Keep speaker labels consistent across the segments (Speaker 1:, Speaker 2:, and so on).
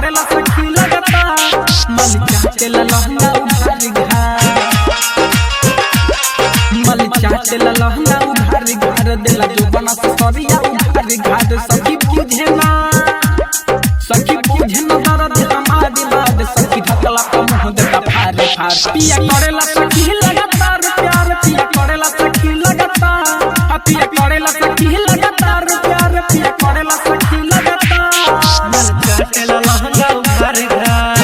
Speaker 1: करेला सखी लगातार मल चाटेला लहंगा उघार घार मल चाटेला लहंगा उघार घार देला जो बना सरिया उघार घार सखी बुझे ना सखी बुझे ना दर्द हमारी बात सखी ढकला का मुंह देता फार फार पिया करेला सखी लगातार प्यार पिया करेला सखी लगातार आ पिया करेला सखी लगातार प्यार पिया करेला सखी लगातार
Speaker 2: मल चाटेला लहंगा उघार घार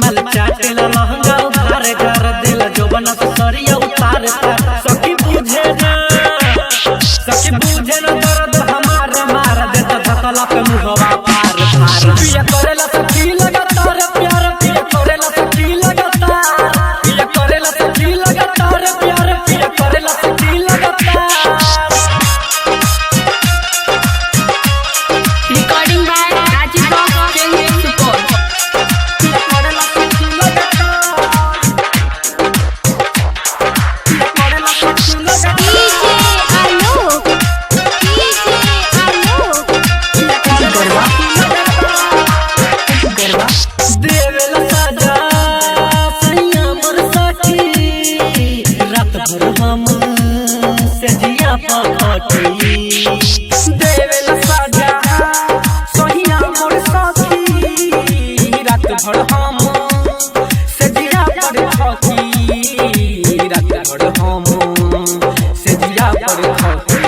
Speaker 2: मल चाटेला लहंगा उघार घार दिल जोबन से सरिया उतार तार सखी बुझे ना सखी बुझे ना दर्द हमार मार देता धकला पे मुहवा पार पार
Speaker 1: पिया करेला सखी लगातार प्यार पिया करेला सखी लगातार पिया करेला सखी लगातार प्यार पिया करेला सखी लगातार
Speaker 3: Recording by Rajiv Rock King Support.
Speaker 1: पिया करेला सखी लगातार पिया करेला सखी लगातार
Speaker 4: DJ Alok DJ Alok
Speaker 2: देवेला साजा सैया मोर सखी रात भर हम सेजिया पखटी
Speaker 1: देवेला साजा सोहिया मोर साथी रात भर हम सेजिया पर खकी रात भर हम सेजिया पर खकी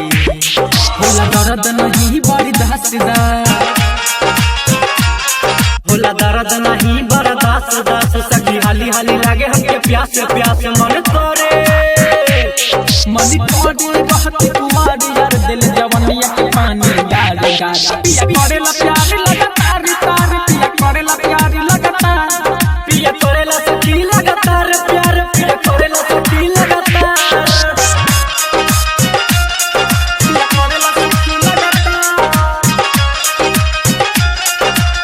Speaker 1: होला दर्द नहीं बड़ी दासदा
Speaker 2: होला दर्द नहीं बर्दाश्त दास सखी हाली हाली लागे हमके प्यास प्यास मन करे
Speaker 1: मन करे रहत कुमार यार दिल जवनिया के पानी गार गार पिया करेला प्यार लगातार तार पिया करेला प्यार लगातार
Speaker 2: पिया करेला सखी लगातार प्यार पिया करेला सखी लगातार
Speaker 1: पिया करेला सखी लगातार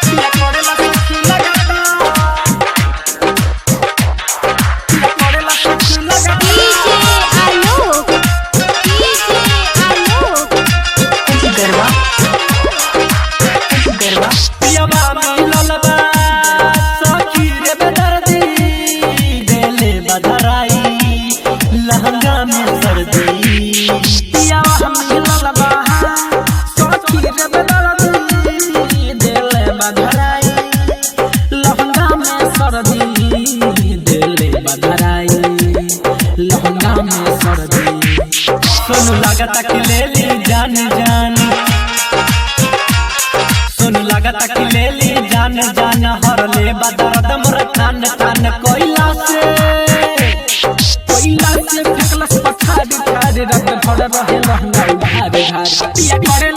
Speaker 1: पिया करेला सखी लगातार पिया करेला सखी लगातार
Speaker 4: DJ Alok DJ Alok
Speaker 2: पियाबा मिलल बा सखी रे बेदर्दी देले बधराई लहंगा में सर्दी
Speaker 1: पिया हम मिलल बा सखी रे बेदर्दी देले बधराई लहंगा में सर्दी देले बधराई लहंगा में सर्दी
Speaker 2: सोनू लागता कि ले ली जान जान सोनू लागता कि ले ली जान जान हर ले बदर्द मोर थान थान कोइला से
Speaker 1: कोइला से फेंकलस पठार ठार रत भर रहे लहंगा उघार घार पिया करेला